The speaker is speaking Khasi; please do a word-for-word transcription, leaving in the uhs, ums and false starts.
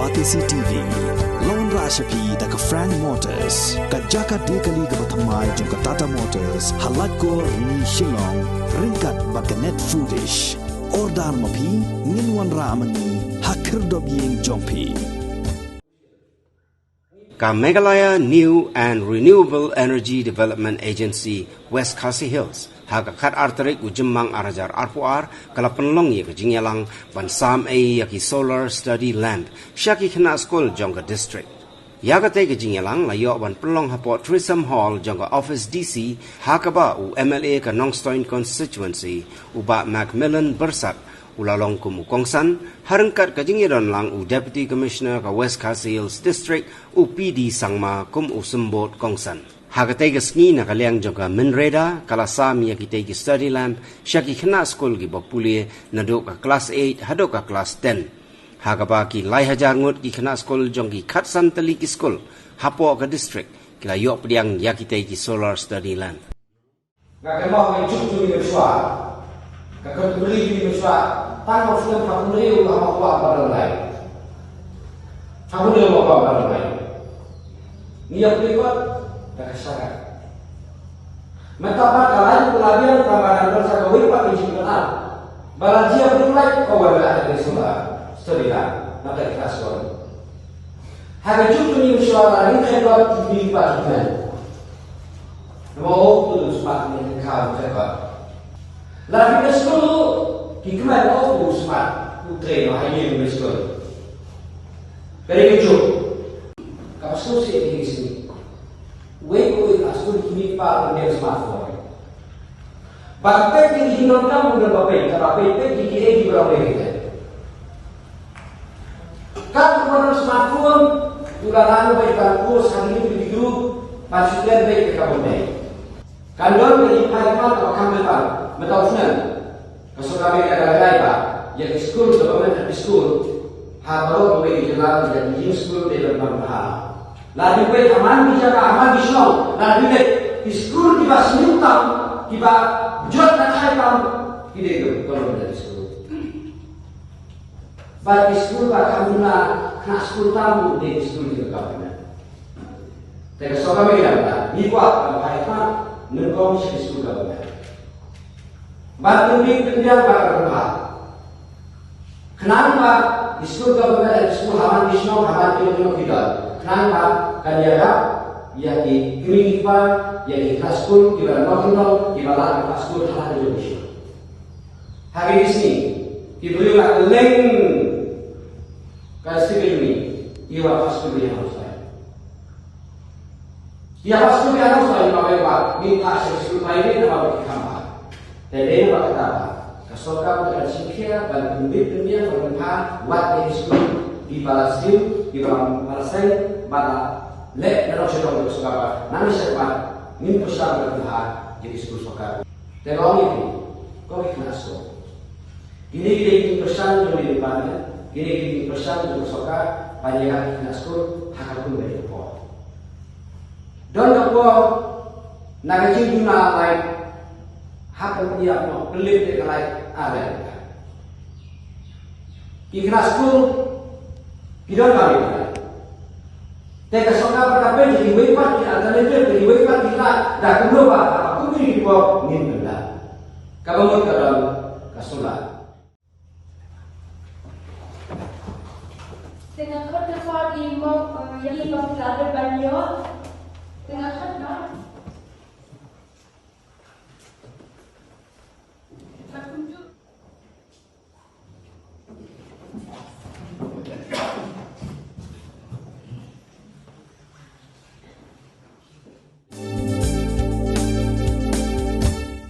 Batesi T V. Long ra sha phi da ka Frank Motors, ka jaka de kali kaba thymmai jong ka Tata Motors, ha Laitkor, Rni, Shillong, ryngkat bad ka Net Foodish. Order ma phi, ngin wanrah ma ngi ha khyrdop ïing jong phi. Ka Meghalaya New and Renewable Energy Development Agency, West Khasi Hills, ha ka khat ar tarik u Jymmang ar hajar arphew ar, ka la pynlong ïa ka jingïalang ban sam ei ïa ki solar study lamp sha ki khynnah skul jong ka district. Ïa katei ka jingïalang la ïoh ban pynlong hapoh Trisam Hall jong ka office D C, ha kaba u M L A ka Nongstoiñ constituency, u Bah Macmillan Byrsak, u la long kum u kongsan, ha ryngkat ka jingïadon lang u Deputy Commissioner ka West Khasi Hills District, u P D Sangma, kum u symbud kongsan. Ha katei ka sngi, na ka liang jong ka MNREDA, ka la sam ïa kitei ki study lamp sha ki khynnah skul kiba pule naduh ka klas eight haduh ka klas ten. Ha kaba ki lai hajar ngut ki khynnah skul jong ki khatsan tylli ki skul hapoh ka district ki la ïoh pdiang ïa kitei ki solar study lamp. Nga kynmaw ka juk jong ngi mynshuwa. Ka kynpuli jong ngi mynshuwa. Tang ka snem ka pynri u ka ma kwa ba dang lai. Ka pynri u ma kwa ba dang lai. Ngi ïa pynri kot da ka shaka. Mynta pat ka lai u la biang tang ba dang don sa kawei pat ka jingpynap. Ba la jia pynlait ka wan la ka sula. Study la na ka class one. Ha ka juk jong ngi mynshuwa la ring khie kot ki kmie ki kpa ki kmen. Namar u tu smat ni ka ka ka. La ki best tu ki kmen u tu smat u train wa ha ni best tu. Ka ri ka juk. Ka pasal si ki sini. Wei ko wei ka skul ki ni pa ko ni smartphone. Ba peit ki ki don kam ko ba peit, ba peit peit ki ki ei ki ba peit. Ka ko ba smartphone, u la lan ba ka ko sa ni ki group, ba student ba ka ko ne. Kan don ka ipar ipar ka kam ipar, mynta u snem. Ka sorkar Meghalaya ka la rai ba ïa ki skul, government high school, ha baroh kawei ka jylla, ïa ki skul dei ban pynbha. La dei peit ha man ki jaka, ha man ki shnong, la dei peit ki skul kiba sniew tam, kiba jot na thai tam, ki dei ka government high school. Bad ki skul ba kham duna, khynnah skul tam, dei ki skul kiba government. Te ka sorkar Meghalaya, ngi kwah ban phai khmat nyngkong sha ki skul government. Ban pynbiej pynbiang bad ban pynbha. Khnang ba ki skul government, ki skul ha man ki shnong, ha man ki shnong ki don. Khnang ba kan ïarap ïa ki kmie ki kpa, ïa ki khynnah skul kiba don kyndong, kiba lah ban phah skul ha la ki jong ki shnong. Ha ki sngi, ki briew la kylleng ka state jong ngi, ki wan phah skul ïa ki housewife. Ïa ka skul ïa ka skul ïa ka skul ïa ka skul ïa ka skul. Te dei na kata ba ka sorkar ka sngewkhia ban pynbit pynbiang ban pynbha wat ïa ki skul kiba la siew kiba la seng ba la leh na ka shnong ka sorkar ba nang shet ba ngin pyrshang ban pynbha ïa ki skul sorkar. Te long ïa ki ko ki khynnah skul. Kine ki dei ki pyrshang jong ki department, kine ki dei ki pyrshang jong ka sorkar, ban ïa ki khynnah skul ha ka pun ba ïa ka por. Don ka por na ka jingduna light ha ka pynïap noh pynlip ïa ka light ar leh. Ki khynnah skul ki don ka light. Te ka sorkar ba ka pynjah ki wei pat ki alternative ki wei pat ki la da kumno ba ha kumno ki por ngin pynda. Kaba mut ka don ka solar. Te nga khot ka por i mo, eh, ïa ki pop ki la ban ïoh.